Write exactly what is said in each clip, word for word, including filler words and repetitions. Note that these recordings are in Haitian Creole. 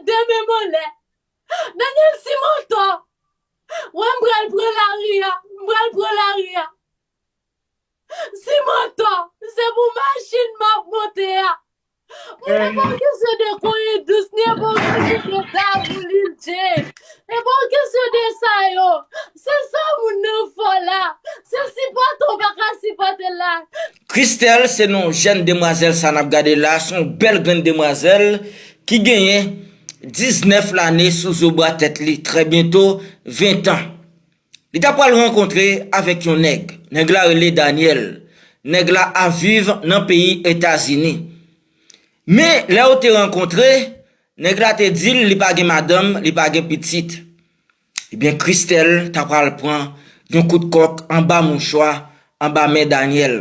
de men m anlè. Daniel, si m antò, wè m pral pran lari a, m pral pran lari a. Si m antò, se pou machin m ap monte a. Mwen, e pa yon kesyon de konyen dous, ni e pa yon kesyon de dabou Lil Jay. E pa yon kesyon de sa yo. Se sa moun nan fò la. Se sipòte w pa ka sipòte l la. Christelle se non jèn demwazèl sa n ap gade la, se yon bèl grenn demwazèl ki genyen diznèf lane sou zo bra tèt li, trè byento ven tan. Li ta pral rankontre avèk yon nèg. Nèg la rele Daniel. Nèg la ap viv nan peyi Etazini. Men, lè yo te rankontre, nèg la te di l li pa gen madanm, li pa gen pitit. Ebyen, Christelle ta pral pran yon kout kòk anba mouchwa, anba men Daniel.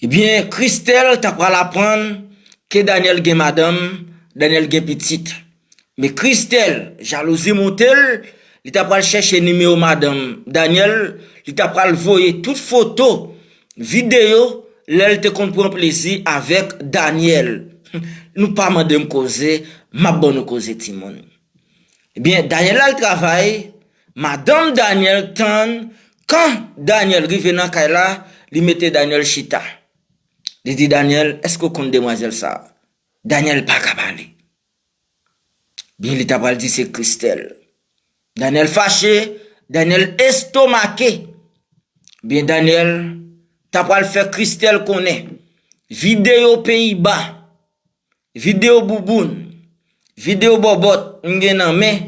Ebyen, Christelle ta pral aprann ke Daniel gen madanm, Daniel gen pitit. Men Christelle, jalouzi monte l, li ta pral chèche nimewo madanm Daniel, li ta pral voye tout foto, videyo, lè l te konn pran plezi avèk Daniel. Nou pa mande m koze, m ap ban nou koze timoun. Ebyen, Daniel al travay, madanm Daniel tann, kan Daniel rive nan kay la, li mete Daniel chita. Li di Daniel, èske w konn demwazèl sa a? Daniel pa ka pale. Byen, li ta pral di se Christelle. Daniel fache, Daniel estomake. Byen, Daniel ta pral fè Christelle konnen videyo peyi ba, videyo bouboun, videyo bòbòt m gen nan men,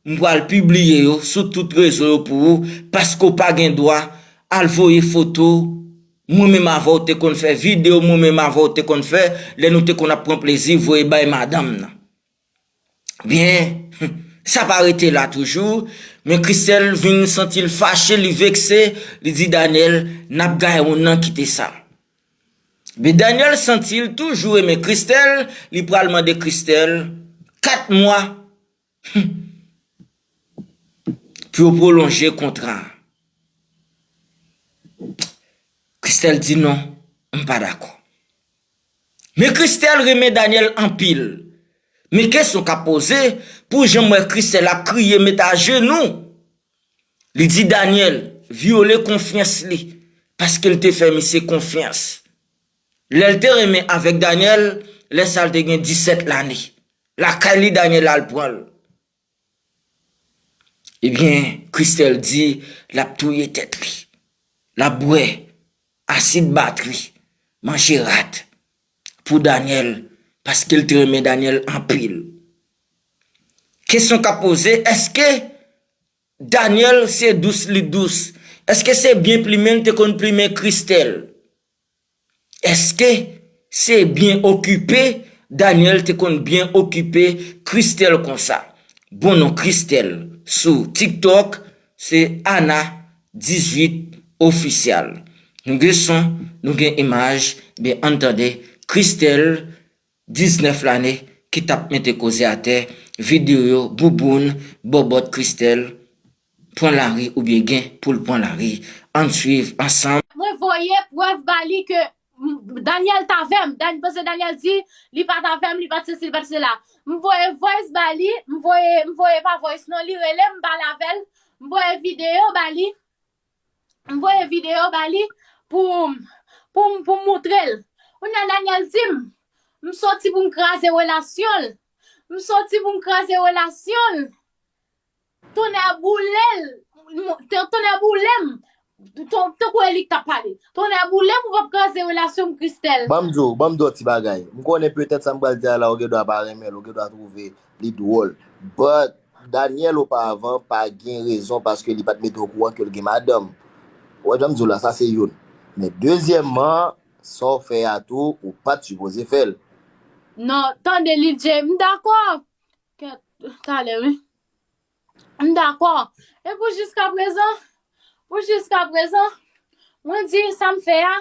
m pral pibliye yo sou tout rezo yo pou ou, paske w pa gen dwa al voye foto mwen menm avè w te konn fè, videyo mwen menm avè w te konn fè, lè nou te konn ap pran plezi voye bay madanm nan. Byen, sa pa rete la toujou, men Christelle vin santi l fache, li vekse, li di Daniel, n ap gaye ou nan kite sa. Men Daniel santi l toujou renmen Christelle, li pral mande Christelle kat mwa pou yo pwolonje kontra a. Christelle di non, m pa dakò. Men Christelle renmen Daniel anpil. Men kesyon k ap poze, pou jan m wè Christelle ap kriye met ajenou. Li di Daniel vyole konfyans li, paske l te fè misye konfyans. Lè l te renmen avèk Daniel, lè sa l te gen disèt lane. Lakay li Daniel al pran l. Ebyen, Christelle di l ap touye tèt li. L ap bwè asid batri, manje rat pou Daniel, paske l te renmen Daniel anpil. Kesyon k ap poze, èske Daniel se dous li dous? Èske se byen plimen l te konn plimen Christelle? Èske se byen okipe Daniel te konn byen okipe Christelle konsa? Bon non Christelle sou TikTok se Ana dizuit ofisyal. Nou gen son, nou gen imaj, ben ann tande Christelle diznèf lane ki t ap mete koze atè, videyo bouboun, bòbòt Christelle pran lari oubyen gen pou l pran lari. Ann swiv ansanm. Mwen voye prèv ba li ke m- Daniel t avè m. Dan, paske Daniel di li pa t avè m, li pa t sesi, li pa t sela. M voye voice ba li, m voye, m voye pa voice non, li rele m, m pale avè l, m voye videyo ba li, m voye videyo ba li pou, pou, pou m moutre l. Kounye a Daniel di m, m soti pou m kraze relasyon l. M soti pou m kraze relasyon l. Tonnè boule l. Tonnè boule m. Tankou e li k t ap pale. Tonnè boule m, ou p ap kraze relasyon m, Christelle. Ban m di w, ban m di w yon ti bagay. M konnen petèt sa m pral di a la, ou gen dwa pa renmen l, ou gen dwa twouve li dwòl. But, Daniel oparavan pa gen rezon paske li pa t mete okouran ke l gen madanm. Ou wè jan m di w la, sa se youn. Men dezyèmman, sa w fè a tou, ou pa t sipoze fè l. Non, tande Lil Jay, m dakò. Kèt, talè wi. M dakò. E pou jiskaprezan, pou jiskaprezan, mwen di sa m fè a,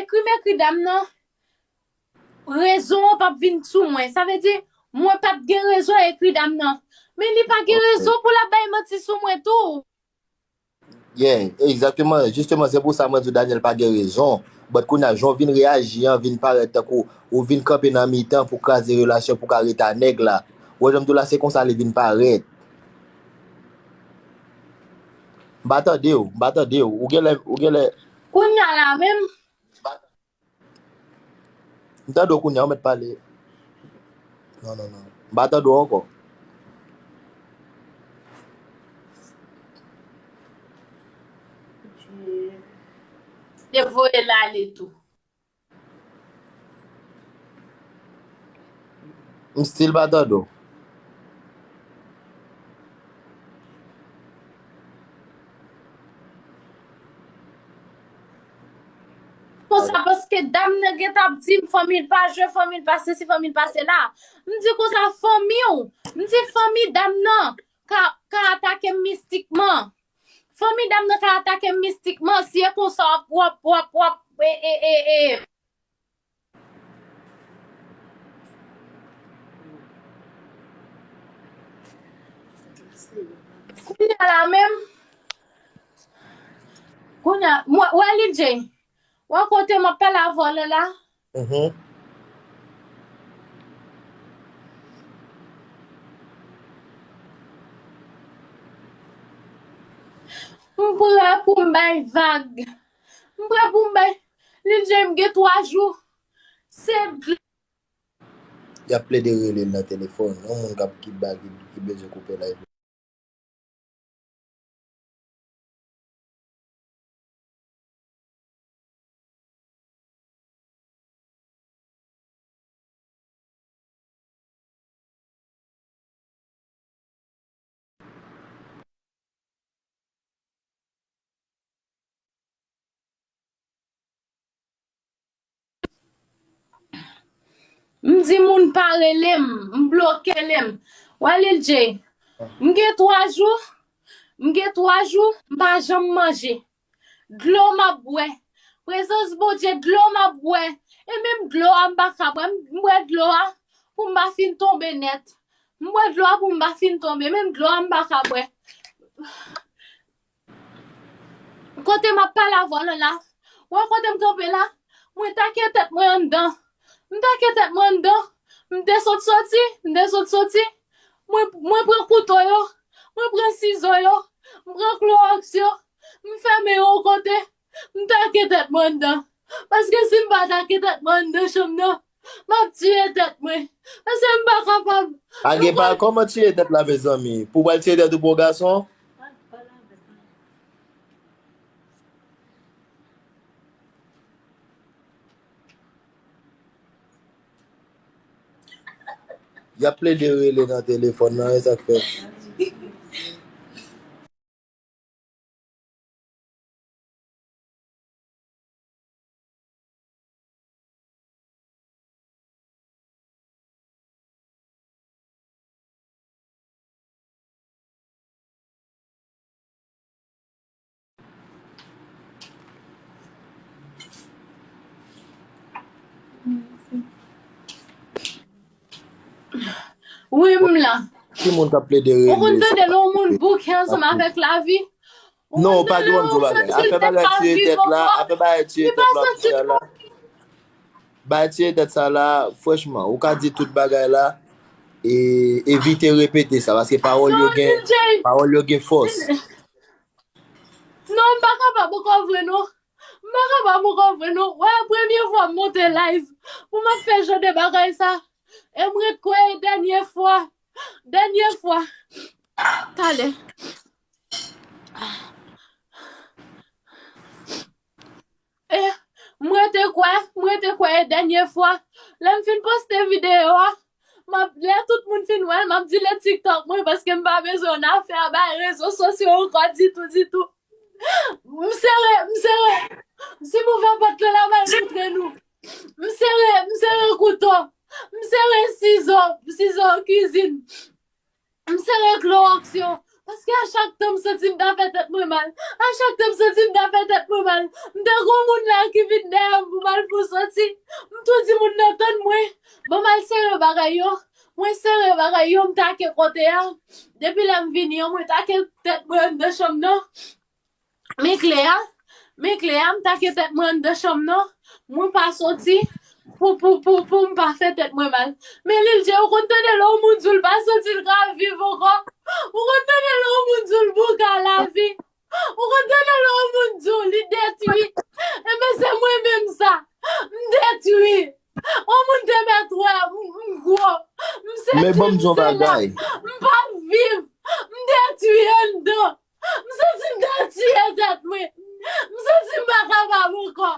ekri m ekri dam nan, rezon an p ap vin sou mwen. Sa vle di, mwen p ap gen rezon ekri dam nan. Men li pa gen rezon pou l ap bay manti sou mwen tou. Yeah, egzakteman. Jisteman, se pou sa mwen di w Daniel pa gen rezon. But kounye a, jan w vin reyaji an, vin parèt tankou ou vin kanpe nan mitan pou kraze relasyon pou ka ret a nèg la. Ou wè jan m di w la, se konsa li vin parèt. M pa tande w, m pa tande w. Ou genlè, ou genlè. Kounye a la menm. M tande w kounye a, ou mèt pale. Non, non, non. M pa tande w ankò. Te voye l ale tou. M still pa tande w. Konsa, paske dam nan gentan ap di m fanmi l pa jwe, fanmi l pa sesi, fanmi l pa sela. M di konsa, fanmi w, m di fanmi dam nan ka, ka atake m mistikman. Fanmi dam nan ka atake m mistikman, si e konsa w ap, w ap, w ap, w ap, e, e, e, e. Kounye a la menm, kounye a, mwen, wè Lil Jay, wè kote m ap pale avè w la la? Mhm. M prè pou m bay vag. M prè pou m bay. Lil Jay, m gen twa jou. Se dlo. Y ap plede rele l nan telefòn. Yon moun k ap ki ba, ki, ki bezwen koupe live. M di moun pa rele m, m bloke l. Wè Lil Jay, m gen twa jou, m gen twa jou, m pa janm manje. Dlo m ap bwè. Prezans Bondye, dlo m ap bwè. E menm dlo a, m pa ka bwè. M bwè dlo a pou m pa fin tonbe nèt. M bwè dlo a pou m pa fin tonbe. Menm dlo a, m pa ka bwè. Kote m ap pale avè w la la. Wè kote m kanpe la. Mwen take tèt mwen anndan. M take tèt mwen anndan. M te sot soti, m te sot soti. Mwen, mwen pran kouto yo, mwen pran sizo yo, m pran klowòks yo, m fèmen yo yon kote, m take tèt mwen anndan. Paske si m pa take tèt mwen anndan chanm nan, m ap tiye tèt mwen. Paske m pa kapab. Pa gen pa kòman tiye tèt la, mezanmi. Pou w al tiye tèt ou pou yon gason? Y ap plede rele nan telefòn nan, e sa k fè. Wi, m la. Ki moun k ap plede rele? Ou konn tande lè yon moun bouke ansanm avèk lavi? Non, ou pa dwe di bagay. Afè bagay tiye tèt la, afè bagay tiye tèt la, kounye a la. Bagay tiye tèt sa la, franchman, ou ka di tout bagay la, e evite repete sa, paske pawòl yo gen, pawòl yo gen fòs. Non, m pa kapab ankò vre non. M pa kapab ankò vre non. Wè, premye fwa m monte live pou m ap fè jan de bagay sa. E m ret kwè e dènye fwa. Dènye fwa. Talè. E, m rete kwè, m rete kwè e dènye fwa. Lè m fin poste videyo a, m ap, lè tout moun fin wè l, m ap delete TikTok mwen paske m pa bezwen yon afè a bay rezo sosyo ankò ditou, ditou. M sere, m sere. Si m ouvè pòt lan la, m al montre nou. M sere, m sere kouto. M sere sizo, sizo kizin. M sere klowòks yo. Paske a chak tan m santi m ta fè tèt mwen mal. A chak tan m santi m ta fè tèt mwen mal. M te gon moun la ki vin dèyè m pou m al pou soti. M tou di moun nan tann mwen. Ban m al sere bagay yo. Mwen sere bagay yo, m take kote a. Depi lè m vini an, mwen take tèt mwen anndan chanm nan. Men kle a, Men kle a, m take tèt mwen anndan chanm nan. Mwen pa soti pou, pou, pou, pou m pa fè tèt mwen mal. Men Lil Jay, ou konn tande lè yon moun di w l pa soti, l ka viv ankò? Ou konn tande lè yon moun di w l bouke a lavi? Ou konn tande lè yon moun di w li detwi? Enben, se mwen menm sa. M detwi. Yon moun te mèt wè m, m gwo. M sezi, m sela. M p ap viv. M detwi anndan. M santi m ta tiye tèt mwen. M santi m pa kapab ankò.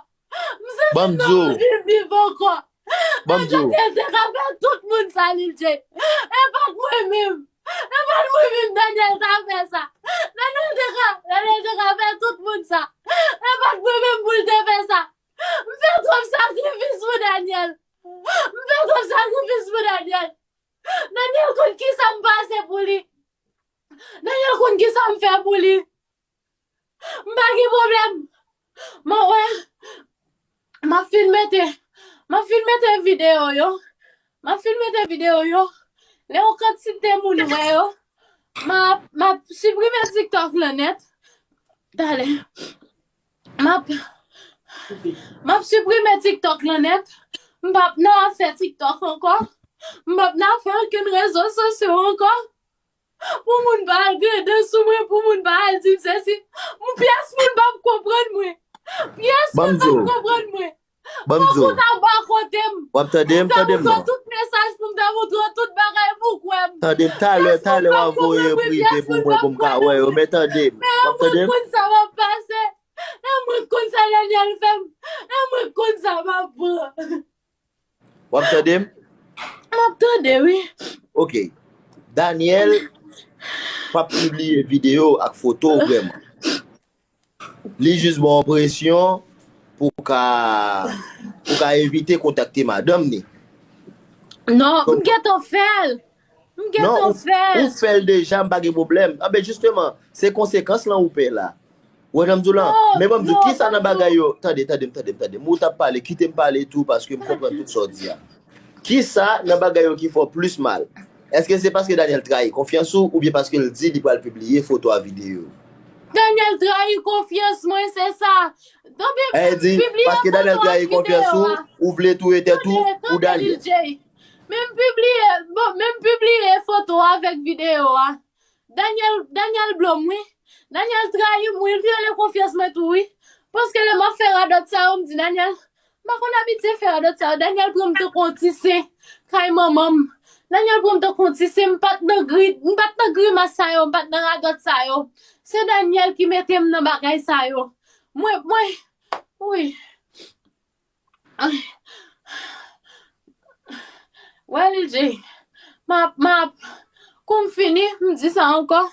M santi m pa anvi viv ankò. Nan Daniel te ka fè tout moun sa, Lil Jay. E pa t mwen menm. E pa t mwen menm Daniel ta fè sa. Daniel te ka, Daniel te ka fè tout moun sa. E pa t mwen menm pou l te fè sa. M fè twòp sakrifis pou Daniel. M fè twòp sakrifis pou Daniel. Daniel konn kisa m pase pou li. Daniel konn kisa m fè pou li. M pa gen pwoblèm. Mwen wè, m ap fin mete, m ap fin mete videyo yo. M ap fin mete videyo yo. Lè yon kantite moun wè yo, m ap, m ap siprime TikTok lan nèt. Talè. M ap, m ap siprime TikTok lan nèt. M p ap nan afè TikTok ankò. M p ap nan afè okenn rezo sosyo ankò. Pou moun pa al grede sou mwen, pou moun pa al di m sesi. Moun, pyès moun p ap konprann mwen. Pyès moun p ap konprann mwen. Fòk ou ta bò kote m. W ap tande m, tande m non. Tout mesaj pou m ta montre w tout bagay pou w kwè m. Tande m talè, talè w a voye prive pou mwen pou m ka wè yo, men tande m. W ap tande m? E mwen k konn sa m ap pase. E mwen k konn sa Daniel fè m. E mwen k konn sa m ap pran. W ap tande m? M ap tande, wi. Ok. Daniel p ap pibliye videyo ak foto w vrèman. Li jis ba w presyon pou w ka, pou w ka evite kontakte madanm ni. Non, m gentan fè l. M gentan fè l. Non, ou, ou fè l deja, m pa gen pwoblèm. Anben, jisteman, se konsekans lan ou pè la. Ou wè jan m di w lan? Men ban m di w, kisa nan bagay yo, tande, tande m, tande m, tande m. Ou t ap pale, kite m pale tou, paske m konprann tout sa w di a. Kisa nan bagay yo ki fè w plis mal? Èske se paske Daniel trayi konfyans ou, oubyen paske l di li pral pibliye foto a videyo? Daniel trayi konfyans mwen, se sa. Donk, e di, pibliye paske Daniel foto a trayi konfyans ou, ou vle touye tèt ou pou Daniel. Men m pibliye, bon, men m pibliye foto a avèk videyo a. Daniel, Daniel blo m, wi. Daniel trayi m, wi. L vyole konfyans mwen tou, wi. Paske lè m ap fè radòt sa yo, m di, Daniel, m pa konn abitye fè radòt sa yo. Daniel pran m tankou yon ti sen kay manman m. Daniel pran m tankou yon ti sen, m pa t nan gri, m pa t nan grimas sa yo, m pa t nan radòt sa yo. Se Daniel ki mete m nan bagay sa yo. Mwen, mwen, wi. Wè, Lil Jay, m ap, m ap, kou m fini, m di sa ankò,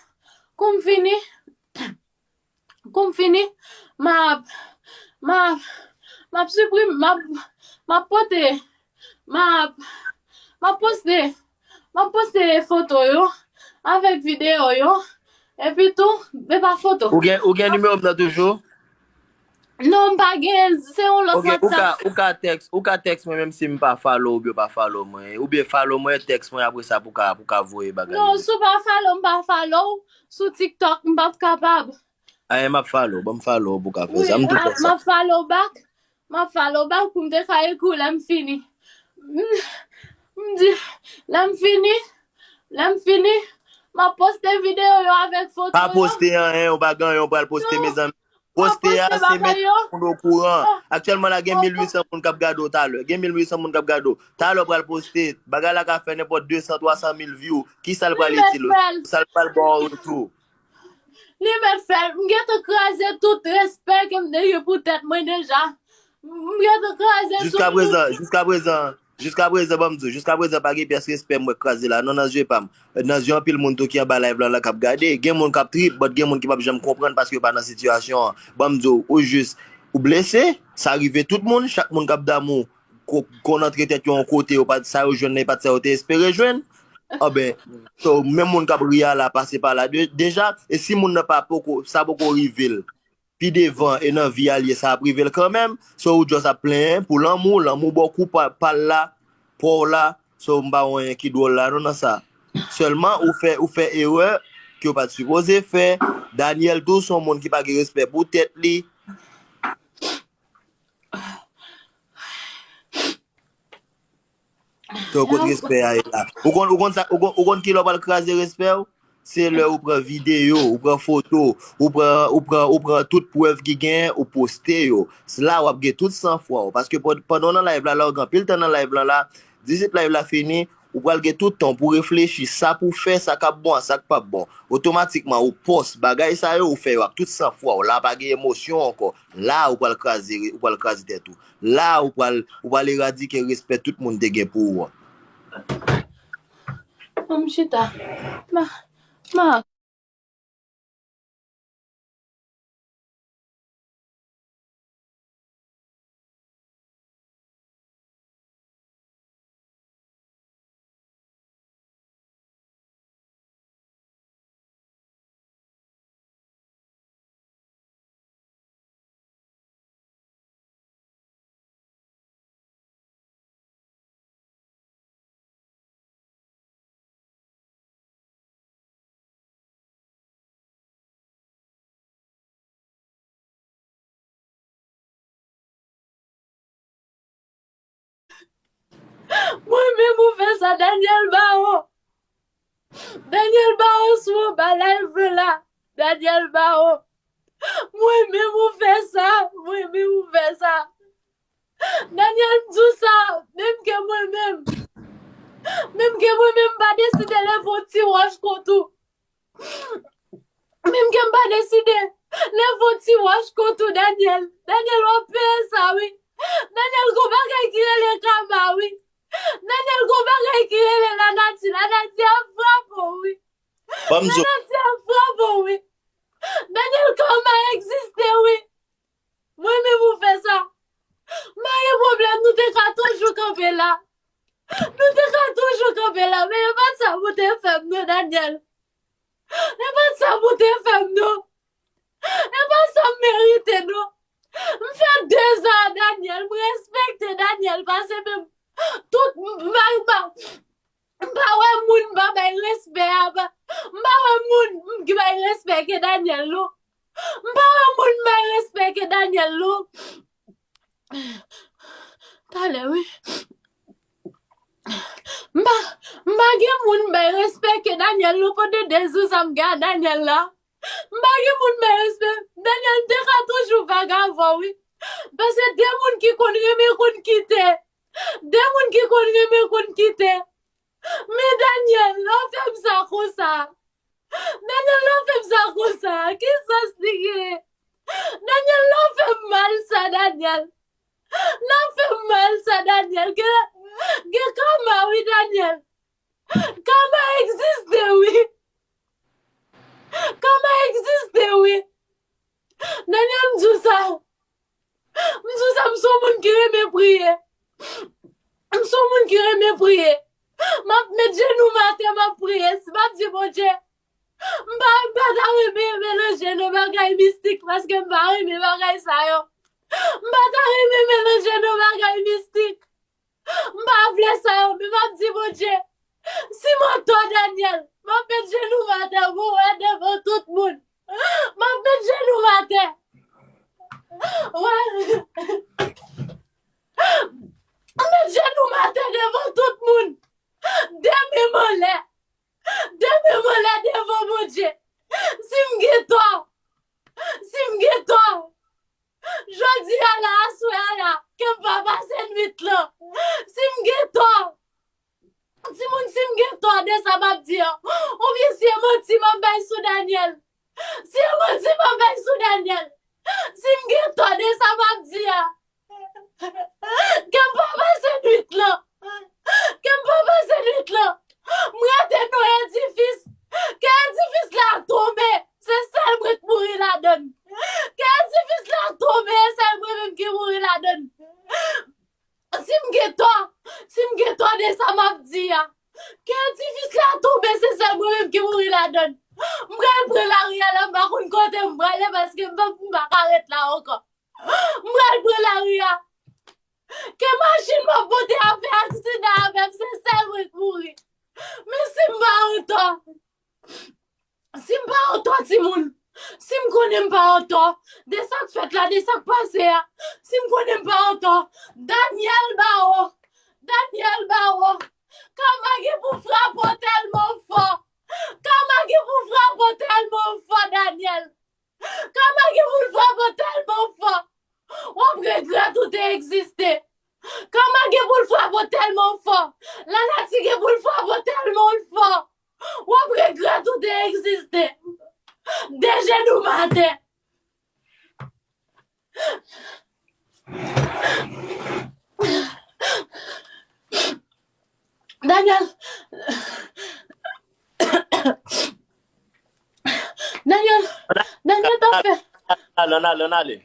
kou m fini, kou m fini, m ap, m ap, m ap siprime, m ap, m ap pote, m ap, m ap poste, m ap poste foto yo, avèk videyo yo, epi tou, men pa foto. Ou gen, ou gen nimewo m nan toujou? Non, m pa gen, se yon lòt WhatsApp. Ok, ou ka, ou ka tèks, ou ka tèks mwen menm si m pa follow oubyen w pa follow mwen. Oubyen follow mwen, tèks mwen apre sa pou ka, pou ka voye bagay yo. Non, si w pa follow, m pa follow, sou TikTok, m p ap kapab. Ayen, m ap follow, ban m follow pou ka fè sa. M tou fè sa. M ap follow back, m ap follow back pou m te ka ekri w lè m fini. M, m di, lè m fini, lè m fini, m ap poste videyo yo avèk foto yo. Pa poste anyen, ou pa gen anyen w pral poste, mezanmi. Poste a, se mete moun okouran. Aktyèlman la, gen mil uit san moun k ap gade w talè. Gen mil uit san moun k ap gade w. Talè w pral poste. Bagay la ka fè nenpòt de san, twa san mil view. Kisa l pral itil ou? Sa l pral ba w an retou? Li mèt fè l. M gentan kraze tout respè ke m te gen pou tèt mwen deja. M gentan kraze tout. Jiska prezan, jiska prezan, Jiska prezan, ban m di w, jiska prezan, pa gen pyès respè m wè k kraze la, non, nan zye pa m. Nan zye anpil moun tou ki anba live la, la k ap gade. Gen moun k ap trip, but gen moun ki p ap janm konprann paske yo pa nan sitiyasyon an. Ban m di w, ou jis, ou blese, sa rive tout moun, chak moun k ap damou, ko-, konn antre tèt yo yon kote, yo pa t, sa yo jwenn nan, e pa t sa yo te espere jwenn. Anben, so, menm moun k ap ri a la, pase pa la de-, deja, e si moun nan pa poko, sa poko rive l, pi devan e nan vi a l ye, sa ap rive l kanmenm. So, ou just ap plenyen pou lanmou, lanmou ba w kou pa, pa l la, pa w la. So, m pa wè anyen ki dwòl la non nan sa. Sèlman, ou fè, ou fè erè ke w pa t sipoze fè. Daniel tou se yon moun ki pa gen respè pou tèt li. So, kot respè a ye la? Ou konn, ou konn sa, ou konn, ou konn ki lè w pral kraze respè w? Se lè ou pran videyo, ou pran foto, ou pran, ou pran, ou pran tout prèv ki genyen, ou poste yo. Se la w ap gen tout sanfwa w. Paske pand-, pandan w nan live la, la w gen anpil tan nan live lan la, dizit live la fini, ou pral gen tout tan pou reflechi sa pou fè, sa k ap bon, sa k p ap bon. Otomatikman, ou pòs bagay sa yo, ou fè yo ak tout sanfwa w. La pa gen emosyon ankò. La, ou pral kraze, ou pral kraze tèt ou. La, ou pral, ou pral eradike respè tout moun te gen pou ou an. An m chita. Ma, ma. Mwen menm ou fè sa, Daniel Bawo. Daniel Bawo sou anba live la. Daniel Bawo. Mwen menm ou fè sa. Mwen menm ou fè sa. Daniel, m di w sa, menm ke mwen menm, menm ke mwen menm, m pa deside leve yon ti wòch kont ou. Menm ke m pa deside leve yon ti wòch kont ou, Daniel. Daniel, w ap peye sa, wi. Daniel, gon bagay ki rele kama, wi. Daniel, gon bagay ki rele lanati. Lanati ap frape w, wi. Ban m di w. Lanati ap frape w, wi. Daniel, kama egziste, wi. Mwen menm ou fè sa. M pa gen pwoblèm, nou te ka toujou kanpe la. Nou te ka toujou kanpe la, men e pa t sa pou te fè m non, Daniel. E pa t sa pou te fè m non. E pa sa m merite non. M fè de zan a Daniel, m respekte Daniel, pase menm tout m pa, m pa, m pa wè moun m pa bay respè a, pa, m pa wè moun m ki bay respè ke Daniel non. M pa wè moun m bay respè ke Daniel non. Talè, wi. M pa, m pa gen moun m bay respè ke Daniel non, kote de zan sa m gen a Daniel la. M pa gen moun bay respè. Daniel, m te ka toujou vag avè w, wi. Paske de moun ki konn renmen konn kite. De moun ki konn renmen konn kite. Men Daniel, lè w fè m sa konsa. Daniel, lè w fè m sa konsa. Ki sans li genyen? Daniel, lè w fè m mal sa, Daniel. Lè w fè m mal sa, Daniel. Gen, gen kama, wi, Daniel. Kama egziste, wi. Kama egziste, wi. Daniel, m di w sa. M di w sa, m se yon moun ki renmen priye. M se yon moun ki renmen priye. M ap met jenou m atè, m ap priye. M ap di Bondye, m pa, m pa ta renmen melanje nan bagay mistik, paske m pa renmen bagay sa yo. M pa ta renmen melanje nan bagay mistik. M pa vle sa yo, men m ap di Bondye, si m antò, Daniel, m ap met jenou m atè pou w wè devan tout moun. M ap met jenou m atè. Wè. M met jenou m atè devan tout moun. De men m anlè. De men m anlè devan Bondye. Si m gen tò, si m gen tò, jodi a la, aswè a la, ke m pa pase nwit lan. Si m gen tò, timoun, si m gen tò de sa m ap di an, oubyen si e manti m ap bay sou Daniel, si e manti m ap bay sou Daniel, si m gen tò de sa m ap di a, ke m pa pase nwit lan. Ke m pa pase nwit lan. M rete nan edifis. Ke edifis la tonbe. Se sèl mwen k mouri ladann. Ke edifis la tonbe, e sèl mwen menm ki mouri ladann. Si m gen tò, si m gen tò de sa m ap di a, ke edifis la tonbe, se sèl mwen menm ki mouri ladann. M pral pran lari a la, m pa konn kote m prale paske m pa, m pa ka ret la ankò. M pral pran lari a. Ke machin m ap monte a fè aksidan avè m, se sèl mwen k mouri. Men si m pa antò, si m pa antò, timoun, si m konnen m pa antò, de sa k fèt la, de sa k pase a, si m konnen m pa antò, Daniel Bawo, Daniel Bawo, tèlman fò. Lanati gen pou l frape w tèlman fò. W ap regrèt ou te egziste. De jenou m atè. Daniel. Daniel. Daniel, t ap fè. Ann ale, ann ale, ann ale.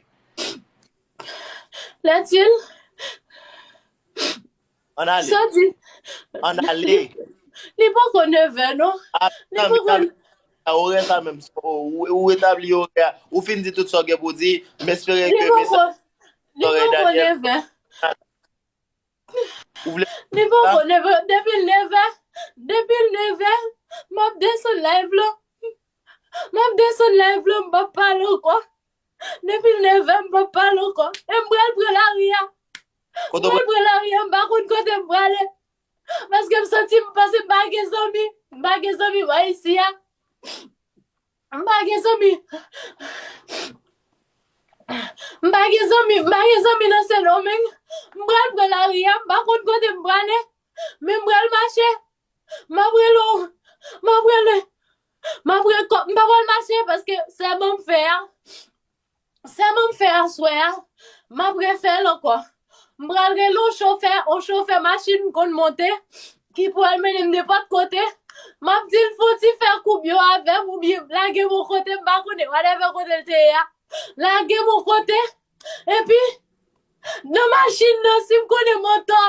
Lètil. Ann ale. Sa di. Ann ale. Li poko nevè, non. Li poko. Orè sa menm, ou, ou retabli orè a. Ou fin di tout sa w gen pou di, m espere ke mesaj li poko nevè. Ou vle. Li poko nevè, depi l nevè, depi l nevè, m ap desann live la. M ap desann live la, m p ap pale ankò. Depi l nevè, m p ap pale ankò. E m pral pran lari a. M pral pran lari a, m pa konn kote m prale. Paske m santi m panse m pa gen zanmi. M pa gen zanmi bò isi a. M pa gen zanmi. M pa gen zanmi, m pa gen zanmi nan Sendomeng. M pral pran lari a, m pa konn kote m prale. Men m pral mache. M ap rele w. M ap rele. M ap re-, m pa pral mache paske sèman m fè a. Sèman m fè aswè a, m ap refè l ankò. M pral rele yon chofè, yon chofè machin m konn monte, ki pral mennen m nenpòt kote. M ap di l fouti fè koub yo avè m oubyen lage m yon kote m pa konnen, whatever kote l te ye a. Lage m yon kote. Epi, nan machin nan, si m konnen m antò,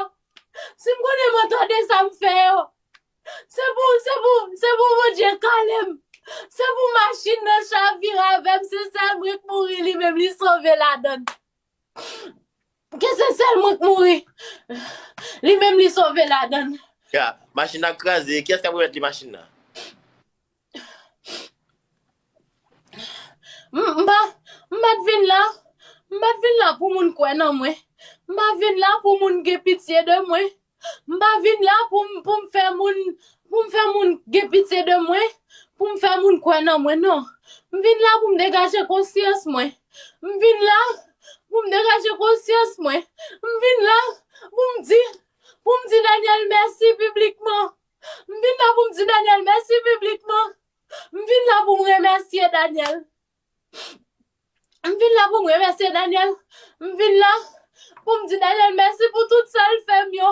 si m konnen m antò de sa m fè yo, se pou, se pou, se pou Bondye kale m. Se pou machin nan chavire avè m. Se sèl mwen k mouri, li menm li sove ladann. Ke se sèl mwen k mouri, li menm li sove ladann. Ya, machin nan kraze. Kiyès k ap remèt li machin nan? M, m pa, m pa t vin la, m pa t vin la pou moun kwè nan mwen. M pa vin la pou moun gen pitye de mwen. M pa vin la pou m, pou m fè moun, pou m fè moun gen pitye de mwen, pou m fè moun kwè nan mwen, non. M vin la pou m degaje konsyans mwen. M vin la pou m degaje konsyans mwen. M vin la pou m di, pou m di Daniel mèsi piblikman. M vin la pou m di Daniel mèsi piblikman. M vin la pou m remèsye Daniel. M vin la pou m remèsye Daniel. M vin la pou m di Daniel mèsi pou tout sa l fè m yo.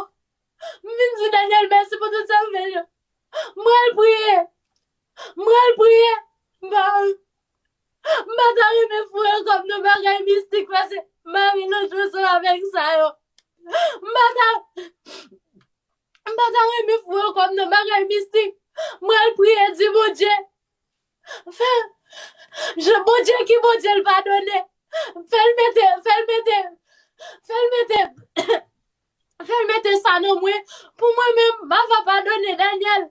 M vin di Daniel mèsi pou tout sa l fè m yo. M pral priye. M pral priye. M pa, m pa ta renmen foure kò m nan bagay mistik paske m pa vin nan jwe sou avèk sa yo. M pa ta, m pa ta renmen foure kò m nan bagay mistik. M pral priye, di Bondye. Fè, je, Bondye ki Bondye l padone. Fè l mete, fè l mete, fè l mete, fè l mete sa nan mwen. Pou mwen menm, m ava padone Daniel.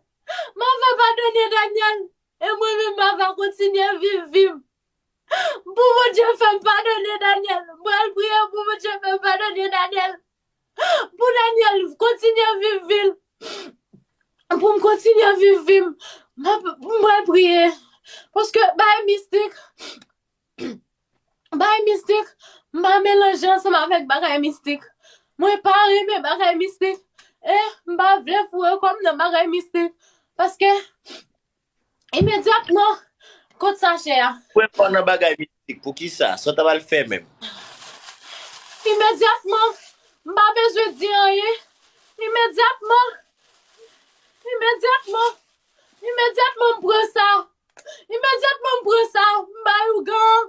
M ava padone Daniel. E mwen menm, m ava kontinye viv vi m. Pou Bondye fè m padone Daniel. M pral priye pou Bondye fè m padone Daniel. Pou Daniel kontinye viv vi l. Pou m kontinye viv vi m. M ap, m pral priye. Paske bay mistik, bay mistik, m pa melanje ansanm avèk bagay mistik. Mwen pa renmen bagay mistik. E m pa vle foure kò m nan bagay mistik. Paske imedyatman, kot sachè a. Foure kò w nan bagay mistik, poukisa? Sa w ta pral fè menm? Imedyatman, m pa bezwen di anyen. Imedyatman, imedyatman, imedyatman m pran sa. Imedyatman m pran sa, m bay ougan.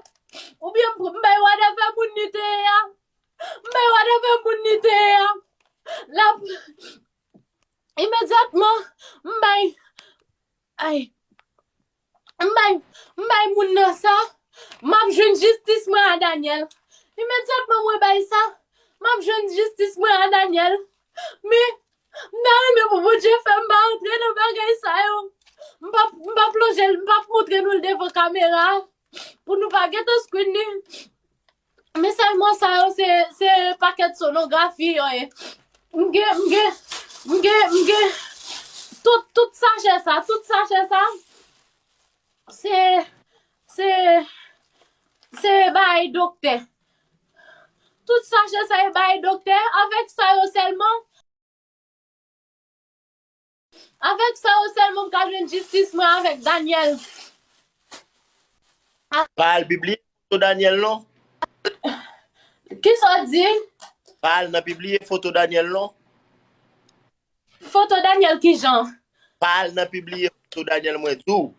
Oubyen m pr-, m bay whatever moun li te ye a. M bay whatever moun li te ye a. L ap, imedyatman, m bay, ay, m bay, m bay moun nan sa. M ap jwenn jistis mwen a Daniel. Imedyatman mwen bay sa, m ap jwenn jistis mwen a Daniel. Men, m ta renmen pou Bondye fè m pa antre nan bagay sa yo. M p ap, m p ap lonje l, m p ap montre nou l devan kamera pou nou pa gentan screen li. Men sèlman sa yo, se, se pakèt sonografi yo ye. M gen, m gen, m gen, m gen tout, tout sachè sa, tout sachè sa, se, se, se bay doktè. Tout sachè sa e bay doktè. Avèk sa yo sèlman, Avèk sa yo sèlman m ka jwenn jistis mwen avèk Daniel. Pa al pibliye foto Daniel non. Kisa w di? Pa al nan pibliye foto Daniel non. Foto Daniel kijan? Pa al nan pibliye foto Daniel mwen di w.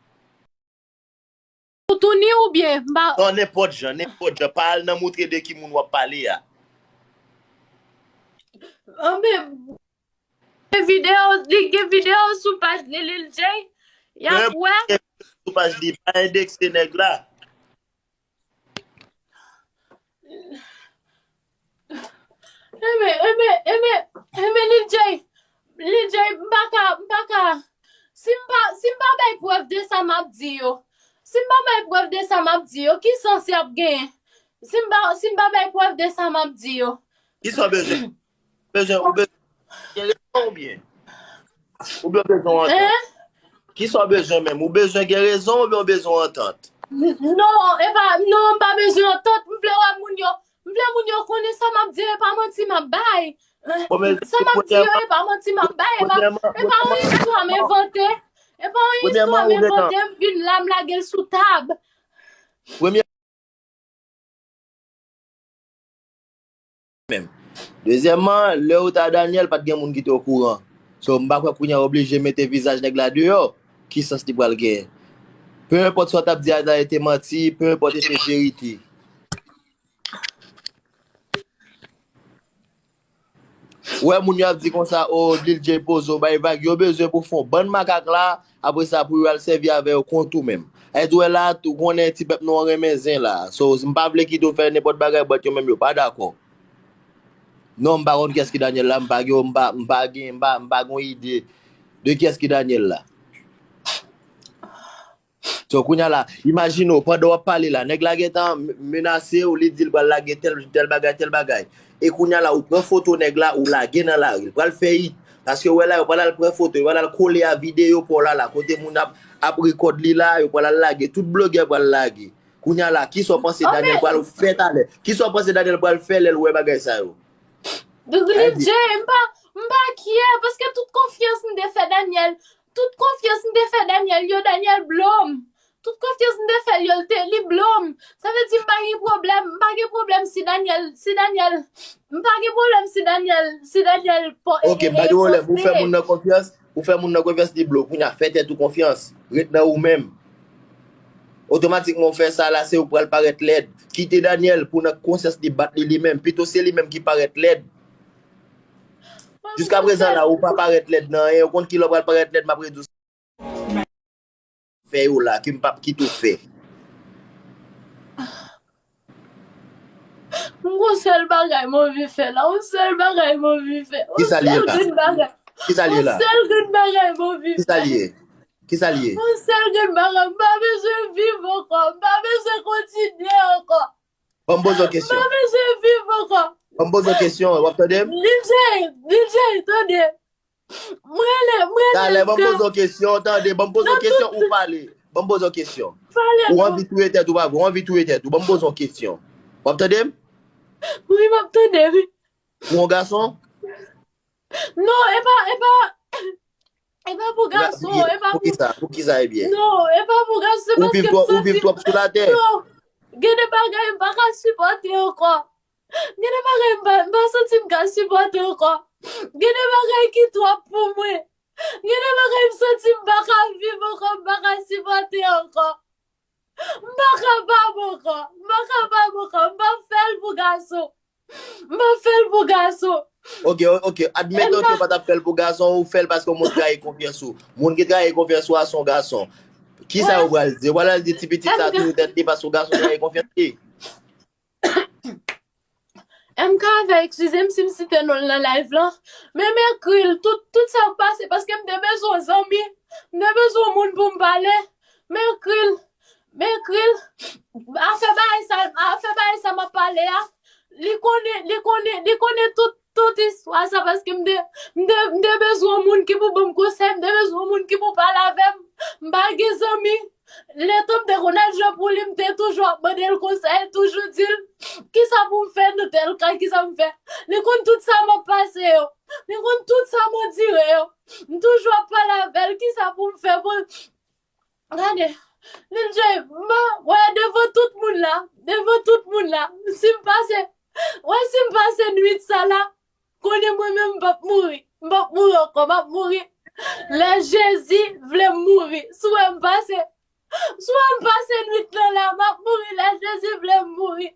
Ou touni oubyen? M pa. Non, nenpòt jan, nenpòt jan. Pa al nan moutre de ki moun w ap pale a. Anben, gen videyo, li gen videyo sou paj li, Lil J. Y ap wè. Sou paj li, pa endekse nèg la. Enben, enben, enben, enben, Lil J, Lil J, m pa ka, m pa ka. Si m pa, si m pa bay prèv de sa m ap di yo, si m pa bay prèv de sa m ap di yo, ki sans y ap genyen? Si m pa, si m pa bay prèv de sa m ap di yo. Kisa w bezwen? Bezwen, ou bezwen gen rezon oubyen? Oubyen w bezwen antant? Kisa w bezwen menm? Ou bezwen gen rezon oubyen w bezwen antant? Non, e pa, non, m pa bezwen antant. M vle wè moun yo. M vle moun yo konnen sa m ap di yo, e pa manti m ap bay. Sa m ap di yo, e pa manti m ap bay. E pa, e pa yon istwa m envante. E pa yon istwa m envante, m vin la, m lage l sou tab. Premye menm. Dezyèmman, lè yo ta Daniel, pa t gen moun ki te okouran. So, m pa kwè kounye a oblije mete vizaj nèg la deyò. Ki sans li pral genyen? Pe enpòt sa w t ap di a te manti, pe enpòt e te verite. Ou wè moun yo ap di konsa, o, Lil J poze w bay vag, yo bezwen pou fè yon bann makak la, apre sa pou yo al sèvi avè yo kont ou menm. Sa vle di w wè la, tou konnen ti pèp nou an renmen zen la. So, m pa vle kite w fè nenpòt bagay, but yo menm yo pa dakò. Non, m pa konn kiyès ki Daniel la, m pa gen, m pa, m pa gen, m pa, m pa gen yon ide de kiyès ki Daniel la. So, kounye a la, imajine w, pandan w ap pale la, nèg la gentan menase w, li di l pral lage tèl, tèl bagay, tèl bagay. E kounye a la, ou pran foto nèg la, ou lage nan lari. L pral fè it. Paske w wè la, yo pral al pran foto, yo pral al kole a videyo pa w la, la, kote moun ap, ap rekòd li la, yo pral al lage. Tout blogè pral lage. Kounye a la, kisa w panse Daniel pral fè talè? Kisa w panse Daniel pral fè lè l wè bagay sa yo? Lil J, m pa, m pa kyè, paske tout konfyans m te fè Daniel, tout konfyans m te fè Daniel yo, Daniel blo m. Tout konfyans m te fè l yo, l te, li blo m. Sa vle di m pa gen pwoblèm, m pa gen pwoblèm si Daniel, si Daniel, m pa gen pwoblèm si Daniel, si Daniel po- Ok, m pa gen pwoblèm. Ou fè moun nan konfyans, ou fè moun nan konfyans, li blo w. Kounye a, fè tèt ou konfyans. Ret nan ou menm. Otomatikman, ou fè sa la, se ou k pral parèt lèd. Kite Daniel pou nan konsyans li bat li li menm. Pito se li menm ki parèt lèd. Jiskaprezan la, ou pa parèt lèd nan anyen. Ou konn kilè w pral parèt lèd, m ap redi w fè yo la, ke m p ap kite w fè. M gon sèl bagay m anvi fè la, yon sèl bagay m anvi fè. Yon sèl grenn bagay. Yon sèl grenn bagay m anvi fè. Kisa l ye? Kisa l ye? Yon sèl grenn bagay, m pa bezwen viv ankò, m pa bezwen kontinye ankò. Ban m poze w kesyon. M pa bezwen viv ankò. Ban m poze w kesyon, w ap tande m? Lil J, Lil J, tande. M rele, m rele. Talè, ban m poze w kesyon, tande, ban m poze w kesyon, ou pale. Ban m poze w kesyon. Pale. Ou anvi touye tèt ou, pa vre, ou anvi touye tèt ou. Ban m poze w kesyon. W ap tande m? Wi, m ap tande, wi. Ou yon gason? Non, e pa, e pa, e pa pou gason, e pa pou. Poukisa, poukisa, ebyen? Non, e pa pou gason, se paske m santi. Ou viv twòp sou latè. Non, gen de bagay m pa ka sipòte ankò. Gen de bagay m pa, m pa santi m ka sipòte ankò. Gen de bagay ki twòp pou mwen. Gen de bagay m santi m pa ka viv ankò, m pa ka sipòte ankò. M pa kapab ankò, m pa kapab ankò, m p ap fè l pou gason. M p ap fè l pou gason. Ok, ok, admeton ke w pa t ap fè l pou gason, ou fè l paske yon moun trayi konfyans ou. Moun ki trayi konfyans ou a se yon gason. Kisa yo pral di? Yo pral al di ti pitit sa touye tèt li paske yon gason trayi konfyans li. M ka avè, eskize m si m site non l nan live lan, men m ekri l tout, tout sa k pase, paske m te bezwen yon zanmi, m te bezwen yon moun pou m pale, m ekri l, m ekri l, afè bagay sa, afè bagay sa m ap pale a, li konnen, li konnen, li konnen tout, tout istwa sa, paske m te, m te, m te bezwen yon moun ki pou ban m konsèy, m te bezwen yon moun ki pou pale avè m, m pa gen zanmi. Letan m te konn al jwe pou li, m te toujou ap mande l konsèy, toujou di l, kisa pou m fè nan tèl ka, kisa m fè. Li konn tout sa m ap pase yo. Li konn tout sa m andire yo. M toujou ap pale Gade, Lil J, m pa, wè, devan tout moun la, devan tout moun la, si m pase, wè, si m pase nwit sa la, konnen mwen menm m p ap mouri, m p ap mouri ankò, m ap mouri lè Jezi vle m mouri. Si w wè m pase, si w wè m pase nwit lan la, m ap mouri lè Jezi vle m mouri.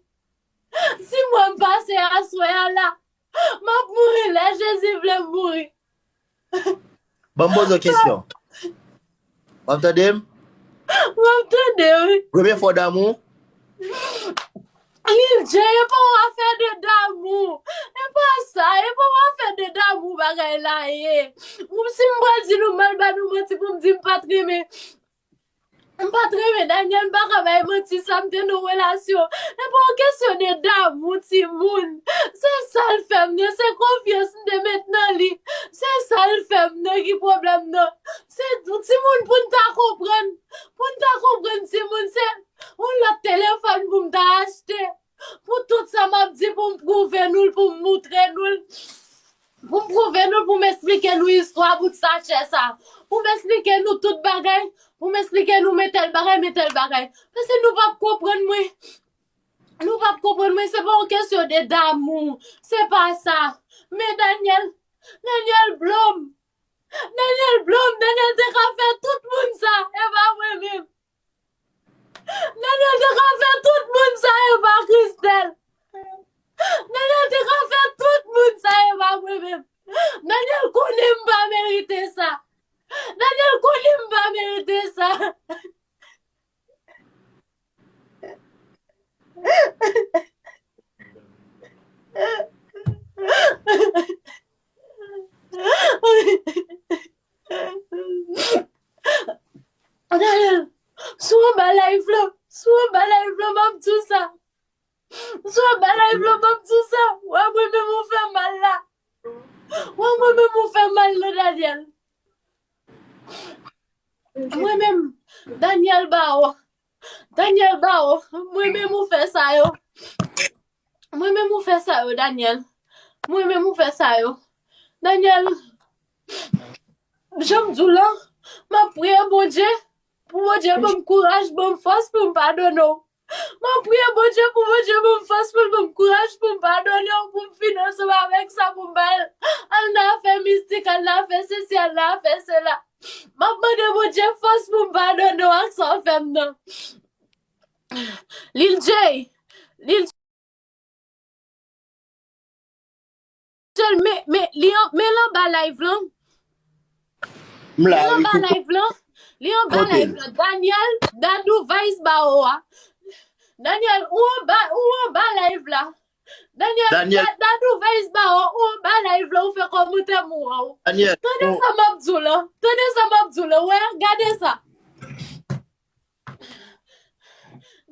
Si m wè m pase aswè a la, m ap mouri lè Jezi vle m mouri. Ban m poze w kesyon. W ap tande m? M ap tande, wi. Premye fwa w damou? Lil J, e pa yon afè de damou. E pa sa, e pa yon afè de damou bagay la ye. Ou, si m pral di nou, m pral ba nou manti pou m di m pa t renmen. M pa t renmen Daniel, m pa ka bay manti sa, m te nan yon relasyon. E pa yon kesyon de damou, timoun. Se sa l fè m nan, se konfyans m te met nan li. Se sa l fè m nan ki pwoblèm nan. Se timoun pou n ta konprann. Pou n ta konprann timoun, se yon lòt telefòn pou m ta achte. Pou tout sa m ap di, pou m pwouve nou l, pou m moutre nou l. Pou m pwouve nou l, pou m esplike nou istwa bout sachè sa. Pou m esplike nou tout bagay, pou m esplike nou men tèl bagay, men tèl bagay. Paske nou p ap konprann mwen. Nou p ap konprann mwen, se pa yon kesyon de damou. Se pa sa. Men Daniel, Daniel blòm. Daniel blòm, Daniel te ka fè tout moun sa, e pa mwen menm. Daniel te ka fè tout moun sa, e pa Christelle. Daniel te ka fè tout moun sa, e pa mwen menm. Daniel konnen m pa merite sa. Daniel konnen m pa merite sa. Daniel, sou anba live lan, sou anba live lan, m ap di w sa. Sou anba live lan, m ap di w sa. Wè mwen menm ou fè mal la. Wè mwen menm ou fè mal la, Daniel. Mwen menm, Daniel Bao. Daniel Bao, mwen menm ou fè sa yo. Mwen menm ou fè sa yo, Daniel. Mwen menm ou fè sa yo. Daniel, jan m di w lan, m ap priye Bondye pou Bondye ban m kouraj, ban m fòs pou m padone w. M ap priye Bondye pou Bondye ban m fòs, pou l ban m kouraj, pou m padone w, pou m fini ansanm avèk sa, pou m pa al, al nan afè mistik, al nan afè sesi, al nan afè sela. M ap mande Bondye fòs pou m padone w ak sa w fè m nan. Lil J, Lil J, men, men, li an, men l anba live lan. M la, Men l wi, anba koukou. Live lan. Li anba Kote l? Live lan. Daniel, Dadou Vice Bao a. Daniel, ou anba, ou anba live la. Daniel, Daniel. Da- Dadou Vice Bao, ou anba live la, ou fè kòmantè mou a w. Daniel, Tande ou- sa m ap di w lan. Tande sa m ap di w lan. Wè, gade sa.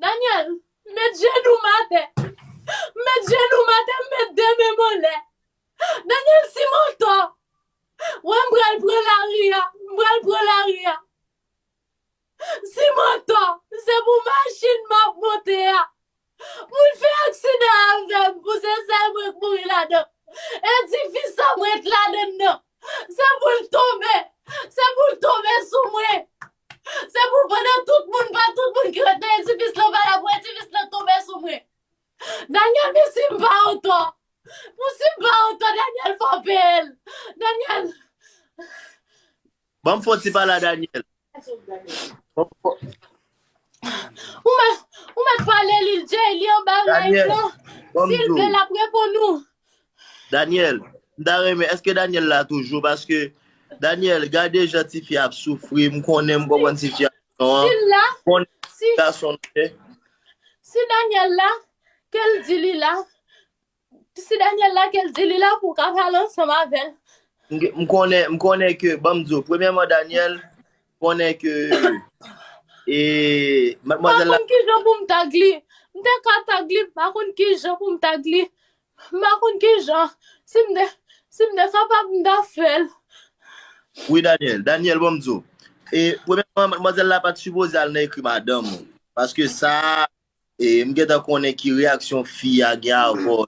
Daniel, met jenou m atè. Met jenou m atè, met de men m anlè. Daniel, si m antò, wè m pral pran lari a, m pral pran lari a. Si m antò, se pou machin m ap monte a. Pou l fè aksidan avè m, pou se sèl mwen k mouri ladan. Edifis sa mwen t ladan l nan. Se pou l tonbe. Se pou l tonbe sou mwen. Se pou pandan tout moun, pa tout moun ki ret nan edifis lan pa la, pou edifis lan tonbe sou mwen. Daniel, men si m pa antò. Pou si m pa antò, Daniel, fò peye l. Daniel. Ban m fè yon ti pale a Daniel. Ban m fè- Ou mèt, ou mèt pale Lil J, li anba live Daniel, lan. ban m Si l di w. Vle, l ap reponn ou. Daniel, m ta renmen, èske Daniel la toujou? Paske Daniel, gade jan tifi ap soufri, m konnen m konprann tifi ap non. Si l la, Konnen si, gason, eh, si Daniel la, ke l di li la. Si Daniel la, ke l di li la pou w ka pale ansanm avè l. m, m konnen, m konnen ke, ban m di w, premyèman, Daniel, m konnen ke, e, M pa madmwazèl la, konn ki jan pou m tag li. M te ka tag li, m pa konn ki jan pou m tag li. M pa konn ki jan. Si m te, si m te kapab, m ta fè l. Wi, Daniel. Daniel, ban m di w. E, premyèman, madmwazèl la pa t sipoze al nan ekri madanm ou. Paske sa, e, m gentan konnen ki reyaksyon fi a gen avè w.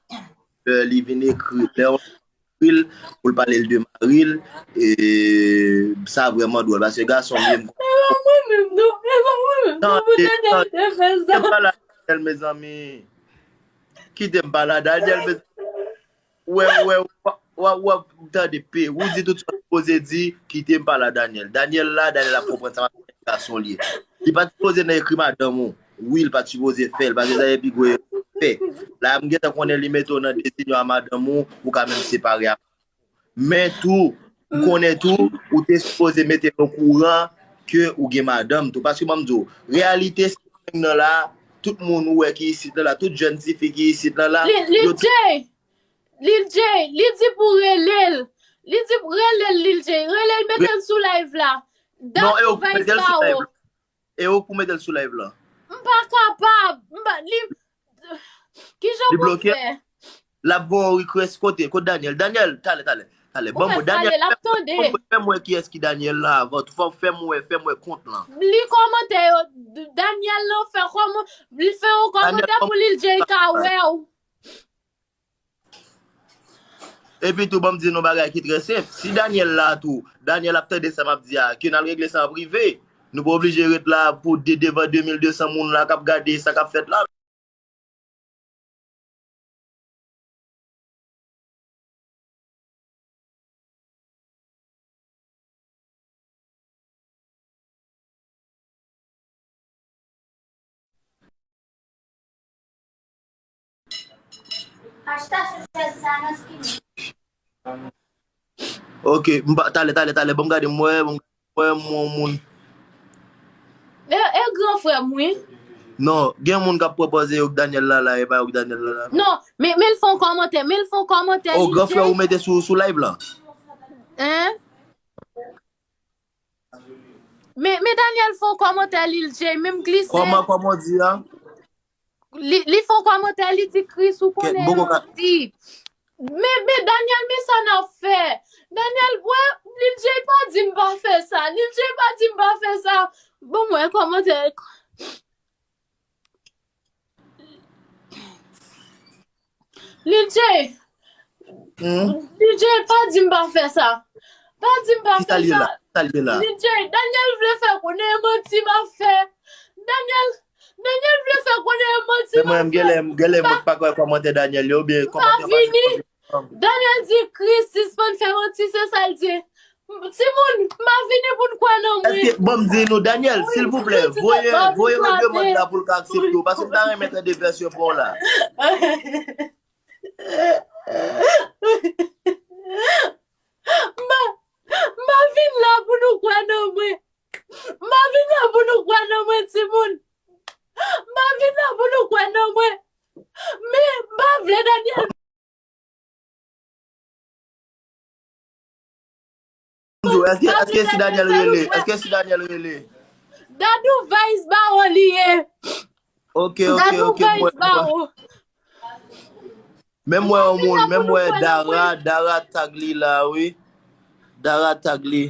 Lè li vin ekri, lè w ekri l, pou l pale l de Ril, e, sa vrèman dwòl, paske gason m ye, m... E pa mwen menm, non, e pa mwen menm, non, pou Daniel te fè sa. Kite m pale a Daniel, mezanmi. Kite m pale a Daniel, mezanmi. Wè, wè, w ap, w ap, w ap tande pe. Ou di tout sa w sipoze di, kite m pale a Daniel. Daniel la, Daniel ap konprann sa, m ap di gason li ye. Li pa t sipoze nan ekri madanm ou. Wi, li pa t sipoze fè l, paske sa epi gwe fè. La, m gentan konnen li mete w nan dezinyon a madanm ou, ou ka menm separe a. Men tou, m konnen tou, ou te sipoze mete l okouran ke ou gen madanm tou. Paske ban m di w, reyalite se nan la, tout moun ou wè ki isit la, la, tout jèn tifi ki isit la, la, Lil, Lil J, Lil J, li di pou rele l. Li di rele l, Lil J. Rele l, mete l sou live la. Non, e ou pou mete l sou live la. E ou pou mete l sou live la. M pa kapab. M pa, li, kijan pou m fè? L ap voye yon request kote, kote Daniel. Daniel, talè, talè. Talè, ban mwen Daniel. Fè m wè kiyès ki Daniel la avan tou. Fè m wè, fè m wè kont lan. Li kòmantè yo, Daniel lan fè kòman, li fè yon kòmantè pou Lil J ka wè w. Epi tou, ban m di nou bagay ki trè senp. Si Daniel la tou, Daniel ap tande sa m ap di a, ke n al regle sa an prive. Nou pa oblije ret la pou de, devan de mil de san moun la k ap gade sa k ap fèt la. Ok, m pa, talè, talè, talè, ban m gade, m wè, ban m wè, m wè yon moun. E, e gran frè m, wi. Non, gen moun k ap pwopoze yo k Daniel la la, e pa yo k Daniel la la. Non, men, men l fè yon kòmantè, men l fè yon kòmantè. Oh, gran frè ou mete sou, sou live la? Hein? Men, men Daniel fè yon kòmantè, Lil J, menm glise. Kòman, kòman w di a? Li, li fè yon kòmantè, li di, Chris, ou konnen, Boko ka- di. Men, men Daniel, men sa n ap fè. Daniel, wè, Lil J pa di m pa fè sa. Lil J pa di m pa fè sa. Bon, mwen kòmantè. Lil J. Hmm? Lil J, pa di m pa fè sa. Pa di m pa fè sa. Kisa l ye la? Kisa l ye la? Lil J, Daniel vle fè konnen e manti m ap fè. Daniel, Daniel vle fè konnen e manti m ap fè. Men mwen, m genlè, m genlè mwen pa kwè kòmantè Daniel yo, oubyen kòmantè pa vini. Daniel di, Chris, sispann fè manti, se sa l di. Timoun, m pa vini pou n kwè nan mwen. Èske, bon, m di nou, Daniel, silvouplè, voye, voye yon demann la pou l ka aksepte w, paske m ta renmen tande vèsyon pa w la. M pa, m pa vin la pou nou kwè nan mwen. M pa vin la pou nou kwè nan mwen, timoun. M pa vin la pou nou kwè nan mwen. Men, m pa vle Daniel. Èske, èske si Daniel rele? Èske si Daniel rele? Dadou Vice Baron li ye. Ok, ok, ok. Dadou Vice Baron. Men m wè yon moun, men m wè Dara, Dara tag li la, wi. Dara tag li.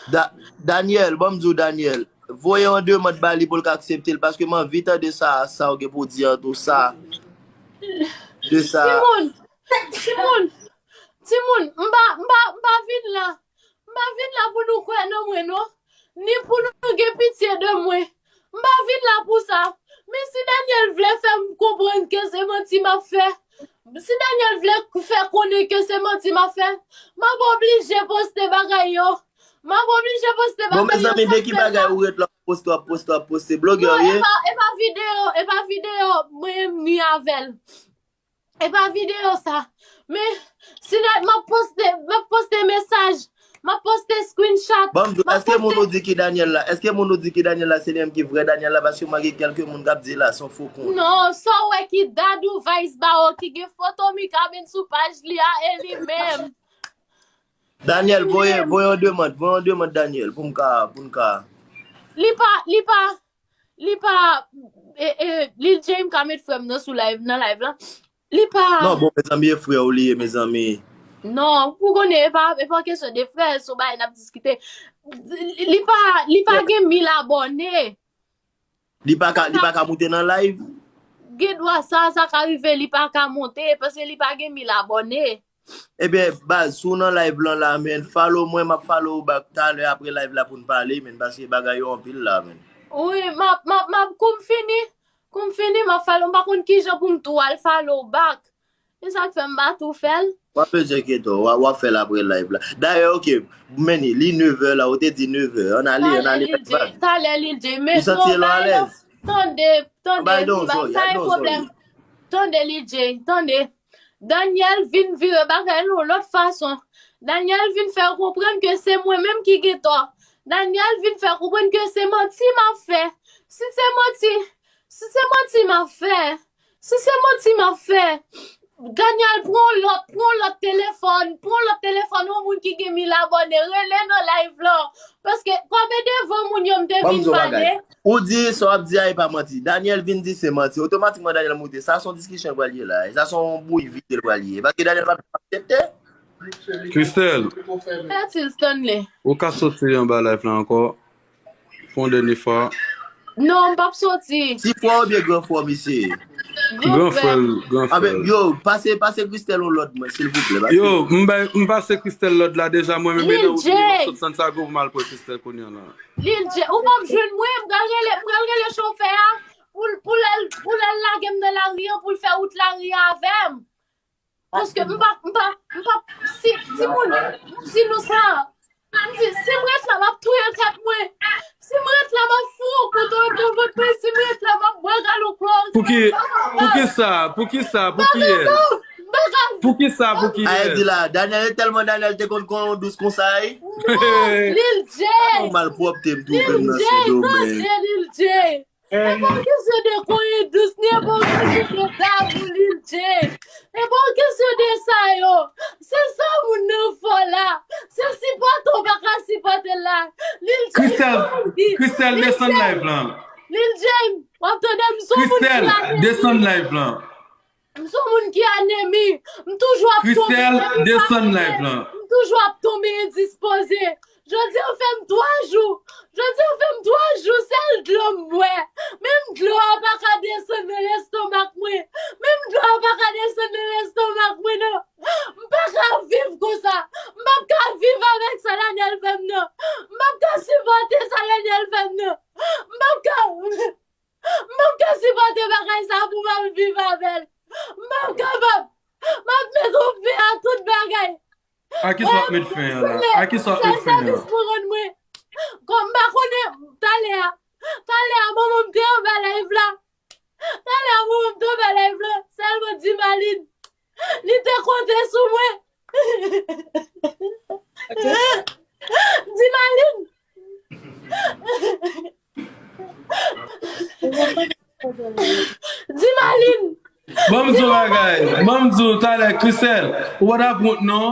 Da-, Daniel, ban m di w, Daniel. Voye yon demann ba li pou l ka aksepte l, paske m anvi tande sa, sa w gen pou w di an tou sa. De sa. Timoun, timoun, timoun, m pa, m pa, m pa vin la. M pa vin la pou nou kwè nan mwen, non. Ni pou nou gen pitye de mwen. M pa vin la pou sa. Men si Daniel vle fè m konprann ke se manti m ap fè, si Daniel vle fè konnen ke se manti m ap fè, m ap oblije poste bagay yo. M ap oblije poste bagay yo. Bon, mezanmi, de ki bagay ou ret la, w ap poste, w ap poste, w ap poste? Blogè w ye? Non, e pa, e pa videyo, e pa videyo mwen menm ni avè l. E pa videyo sa. Men, si n a, m ap poste, m ap poste mesaj, m ap poste screenshot. Ban m di w, èske moun ou di ki Daniel la? Èske moun ou di ki Daniel la, se li menm ki vrè Daniel la? Paske mwen gen kèlke moun k ap di la, se yon fo kont. Non, sa w wè ki Dadou Vice Baron ki gen foto Mikaben sou paj li a, e li menm. Daniel, voye, voye yon demann, voye yon demann, Daniel, pou m ka, pou m ka. Li pa, li pa, li pa, e, e, Lil J, m ka met frè m nan sou live, nan live lan. Li pa. Non, bon, mezanmi, e frè w li ye, mezanmi. Non, ou konnen, e pa, e pa kesyon de frè, se yon bagay n ap diskite. Li pa, li pa gen mil abòne. Li pa ka, li pa ka moute nan live? Gen dwa sa, sa ka rive, li pa ka monte, paske li pa gen mil abòne. Ebyen, baz, si w nan live lan la, men, follow mwen, m ap follow ou back talè apre live la pou n pale, men, paske bagay yo anpil la, men. Wi, m ap, m ap, m ap, kou m fini, kou m fini, m ap follow, m pa konn kijan pou m tou al follow back. Se sa k fè m pa tou fè l. W ap bezwen kite w, w ap fè l apre live la. Dayè, ok, men li nevè la, ou te di nevè. Ann ale, ann ale, baz. Talè, Lil J, talè, Lil J, men ou santi l alèz? Tande, tande, pa gen pwoblèm. Tande, Lil J, tande. Daniel vin vire bagay la yon lòt fason. Daniel vin fè konprann ke se mwen menm ki gen tò. Daniel vin fè konprann ke se manti m ap fè. Si se manti, si se manti m ap fè, si se manti m ap fè, Daniel, pran lòt, pran lòt telefòn, pran lòt telefòn yon moun ki gen mil abòne, rele nan live lan. Paske, kòm e devan moun yo m te vin pale. Ou di sa w ap di a e pa manti. Daniel vin di se manti. Otomatikman, Daniel moute. Sa se yon diskisyon l pral ye la. Sa se yon bouyi vide l pral ye. Paske Daniel pa aksepte. Christelle. Pèdi Stanley. Ou ka soti anba live la ankò. Pou yon dènye fwa. Non, m p ap soti. Ti frè oubyen gran frè misye ye? Gran frè l, gran frè l. Yo, pase, pase Christelle yon lòd mwen, silvouplè. Yo, m bay, m pase Christelle lòd la deja, mwen menm e nan wout mwen, m ap sot Santiago pou m al pran Christelle kounye a la. Lil J, ou p ap jwenn mwen, m pral rele, m pral rele chofè a pou l, pou l al, pou l al lage m nan lari an, pou l fè wout lari a avè m. Paske m pa, m pa, m pa, si, timoun, m di nou sa, m di, si m ret la, m ap touye tèt mwen. Si m ret la, m ap foure kouto nan vant mwen. Si m ret la, m ap bwè galon klòs. Pou ki, pou ki sa, pou ki sa, pou ki yès? Pou ki sa, pou ki yès? Ay, di la, Daniel, e tèlman Daniel te konn kon dous konsa, wi. Non, Lil J. Malpwòpte m twouve m nan Sendomeng. Lil J, Lil J. E pa yon kesyon de konyen dous, ni e pa yon kesyon de tabou, Lil J. E pa yon kesyon de sa yo. Se sa moun nan fè la. Se sipòte w pa ka sipòte l la. Lil J, Christelle, Christelle, desann live lan. Lil J, w ap tande m sou moun ki la. Christelle, desann live lan. M se yon moun ki anemi. M toujou ap tonbe. Christelle, desann live lan. M toujou ap tonbe endispoze. Jodi a fè m twa jou. Jodi a fè m twa jou, sèl dlo m bwè. Menm dlo a pa ka desann nan lestomak mwen. Menm dlo a pa ka desann nan lestomak mwen, non. M pa ka viv konsa. M p ap ka viv avèk sa Daniel fè m nan. M p ap ka sipòte sa Daniel fè m nan. M p ap ka M p ap ka sipòte bagay sa pou m ap viv avè l. M p ap kapab. M ap met yon fen a tout bagay. A ki sa w ap met fen an la? A ki sa w ap met fen an? Sèl sèvis pou rann mwen. Kòm m pa konnen, talè a, talè a, manman m te anba live la. Talè a, manman m te anba live la. Sèlman Dimaline, li te konte sou mwen. Dimaline, Dimaline! Ban m di w bagay. Ban m di w talè, Christelle, ou pa t ap wont non.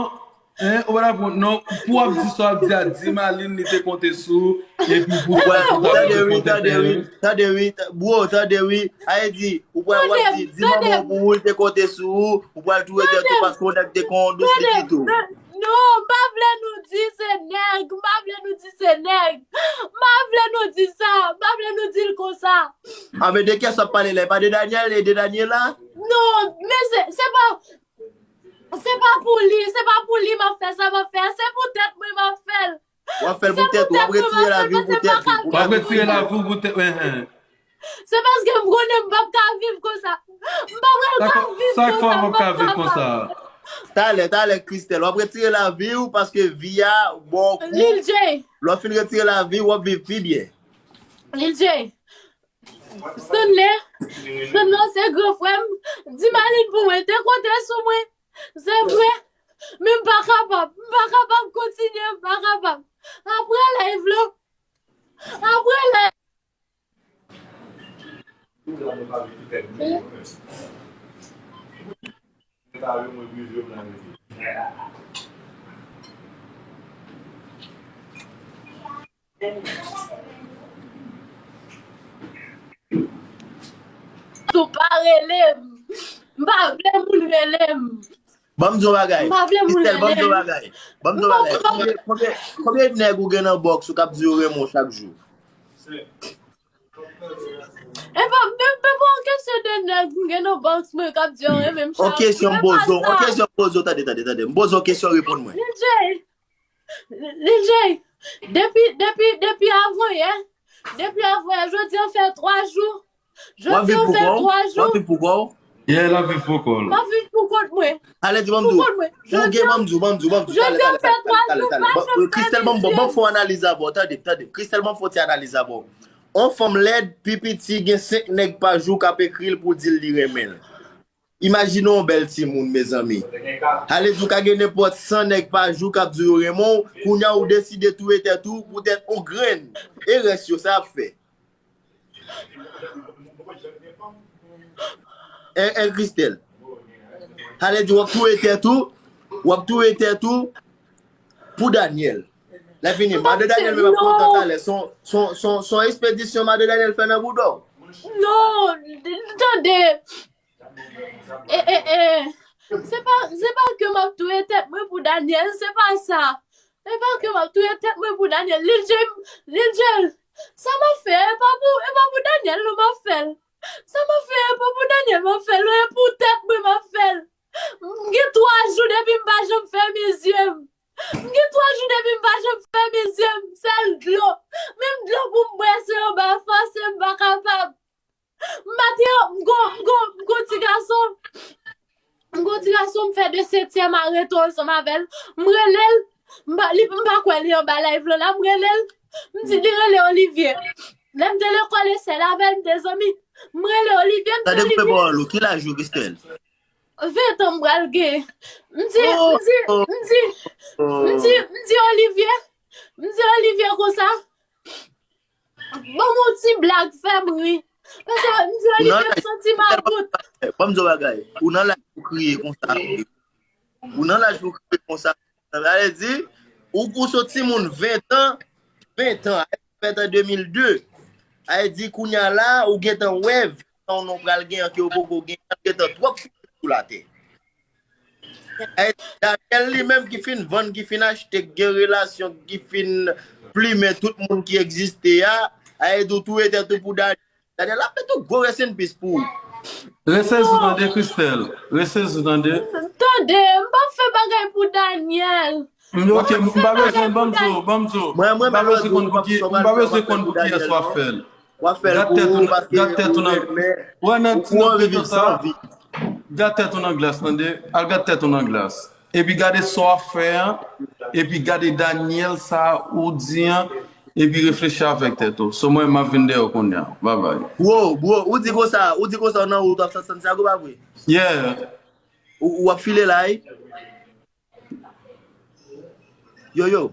Hein, ou pa t ap wont non. Pou w ap di sa w ap di a, Dimaline, li te konte sou ou, epi pou w, tande wi, tande wi, tande wi, bro, tande wi. Ayiti, ou pral w ap di, di manman w pou ou, li te konte sou ou, ou pral tou rete tou paske w nèg te kon dous li di tou. Non, m pa vle nou di se nèg, m pa vle nou di se nèg. M pa vle nou di sa, m pa vle nou di l konsa. A, men de kiyès w ap pale la? E pa de Daniel, e de Daniela? Non, men se, se pa, se pa pou li, se pa pou li m ap fè sa m ap fè a, se pou tèt mwen m ap fè l. W ap fè l pou tèt ou, w ap retire lavi w pou tèt ou. W ap retire lavi w pou tèt, enhen. Se paske m konnen m p ap ka viv konsa. M pa pral ka viv konsa, m p ap kapab. Talè, talè, Christelle, w ap retire lavi w paske vi a ba w kou. Lil J. Lè w fin retire lavi w, w ap viv pi byen. Lil J. Stanley, Stanley se gran frè m. Dimaline pou mwen, te konte sou mwen. Se vre. Men m pa kapab. M pa kapab kontinye, m pa kapab. Apre live lan, apre live. Ou pa rele m. M pa vle moun rele m. Ban m di w bagay. M pa vle moun rele m. Christelle, ban m di w bagay. Ban m di w bagay. Konbyen, konbyen, konbyen nèg ou gen nan bòks ou k ap di yo renmen w chak jou? E pa, menm, menm pa yon kesyon de nèg m gen nan box mwen k ap di yo renmen m. On kesyon m poze w, on kesyon m poze w, tande, tande, tande. M poze w kesyon, reponn mwen. Lil Jay, Lil Jay, depi, depi, depi avanyè, depi avanyè, jodi an fè twa jou. Jodi an fè twa jou. W ap viv pou kò w? Yeah, l ap viv pou kò l. M ap viv pou kont mwen. Ale, di, ban m di w. Pou kont mwen. Ou gen, ban m di w, ban m di w, ban m di w. Talè, talè, talè, talè, talè. Christelle, ban m, ban m fè yon analiz avè w. Tande, tande. Christelle, ban m fè yon ti analiz avè w. On fanm lèd, pi piti, gen senk nèg pa jou k ap ekri l pou di l li renmen l. Imajine yon bèl timoun, mezanmi. Ale di w ka gen nenpòt san nèg pa jou k ap di yo renmen w, kounye a ou deside touye tèt ou poutèt on grenn. E rès yo, sa y ap fè? En, en, Christelle. Ale di w ap touye tèt ou, w ap touye tèt ou pou Daniel. Lè fini, madan Daniel menm ap kontan talè. Son, son, son, son ekspedisyon madan Daniel fè nan bouda w. Non, tande. E, e, e. Se pa, se pa ke m ap touye tèt mwen pou Daniel, se pa sa. Se pa ke m ap touye tèt mwen pou Daniel. Lil Jay, Lil Jay, sa m ap fè, e pa pou, e pa pou Daniel non m ap fè l. Sa m ap fè, e pa pou Daniel m ap fè l, non, e pou tèt mwen m ap fè l. M gen twa jou depi m pa janm fèmen zye m. M gen twa jou depi m pa janm fèmen zye m, sèl dlo. Menm dlo pou m bwè, se anba fòse m pa kapab. M pa te, m gon, m gon, m gon ti gason. M gon ti gason, m fè de setyèm a rete ansanm avè l. M rele l, m pa, li, m pa kwè li anba live lan la, m rele l. M di li rele Olivier. Lè m te lekòl e sèl avè l, m te zanmi. M rele Olivier, m di Olivier. Tande koupe pawòl ou, ki laj ou, Christelle? Ven tan m pral gen. M di, m di, m di, m di, m di Olivier, m di Olivier konsa, ban m yon ti blag, fè m ri. Paske m di Olivier, m santi m about. Ban m di w bagay, ou nan laj pou kriye konsa. Ou nan laj pou kriye konsa. Sa vle di, ou, ou se yon timoun ven tan, ven tan, fèt an de mil de. Sa vle di, kounye a la, ou gentan wè ven tan ou pral gen an ke ou poko gen an, gentan twòp sou latè. Sa vle di, Daniel li menm ki fin vann, ki fin achte, ki gen relasyon, ki fin plimen tout moun ki egziste a, sa vle di, ou touye tèt ou pou Daniel. Daniel ap met yon gwo rest in peace pou ou. Resezi tande, Christelle. Resezi tande. Tande, m p ap fè bagay pou Daniel. M, ok, m pa bezwen, ban m di w, ban m di w. M pa bezwen konn pou ki, m pa bezwen konn pou kiyès w ap fè l. W ap fè l pou ou paske ou renmen, ou anvi viv sa. Gad tèt ou nan, gad tèt ou nan glas, tande. Al gad tèt ou nan glas. Epi gade sa w ap fè an, epi gade Daniel sa ou di an, epi reflechi avèk tèt ou. So mwen, m ap vin dèyè w kounye a. Babay. Bro, bro, ou di konsa, ou di konsa nan wout w ap San Santiago, pa vre? Yeah. Ou, ou ap file la, wi? Yo, yo.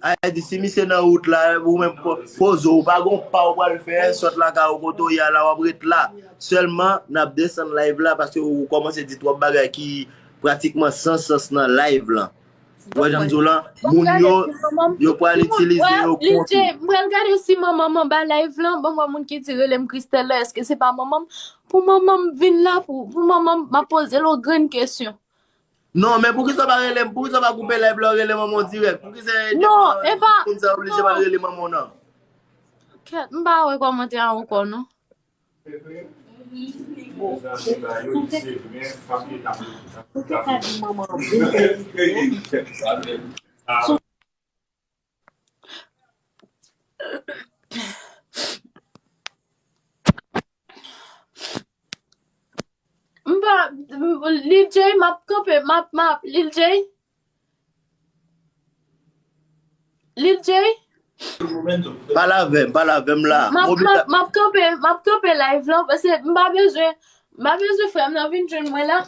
Ay di, si misye nan wout la, ou menm po-, poze w, ou pa gon pa ou pral fè, sot lakay ou kote w ye a la, w ap ret la. Sèlman, n ap desann live la, paske ou kòmanse di twòp bagay ki pratikman san sans nan live lan. Ou wè jan m di w lan, moun yo, yo pral itilize yo kont ou. M pral gade si manman m anba live lan, ban m wè moun ki di rele m Christelle la, èske se pa manman m? Pou manman m vin la, pou, pou manman m, m ap poze l yon grenn kesyon. Non, men poukisa w pa rele m? Poukisa w pa koupe live la, w rele manman w dirèk? Poukisa e devan moun sa oblije pa rele manman w nan? Kèt, m pa wè kòmantè a ankò, non. Bon, ou te, ou te ka di manman an vin fè videyo. M pa, m, Lil Jay, m ap kanpe, m ap, m ap, Lil Jay. Lil Jay. Pale avè m, pale avè m la. M ap, m ap, m ap kanpe, m ap kanpe live lan, paske m pa bezwen, m pa bezwen frè m nan vin jwenn mwen la.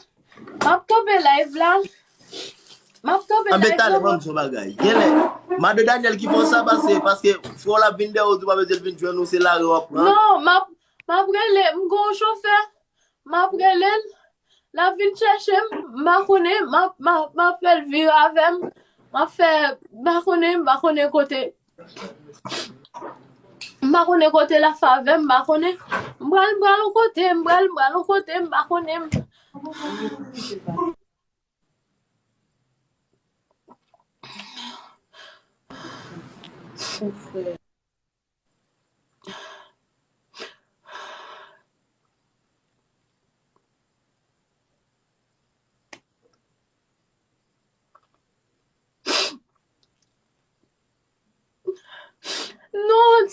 M ap kanpe live la. M ap kanpe live la. Anben, talè, ban m di w bagay. Genlè, madan Daniel ki fè w sa pase, paske frè w la vin dèyè w, di w pa bezwen l vin jwenn ou, se lari w ap pran. Non, m ap, m ap rele, m gon chofè. M ap rele l, l ap vin chèche m, m pa konnen, m ap, m ap, m ap fè l vire avè m, m ap fè, m pa konnen, m pa konnen kote, m pa konnen kote l ap fè avè m, m pa konnen, m pral, m pral yon kote, m pral, m pral yon kote, m pa konnen.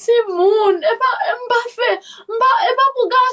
Timoun, e pa, m pa fè, m pa, e pa pou gason.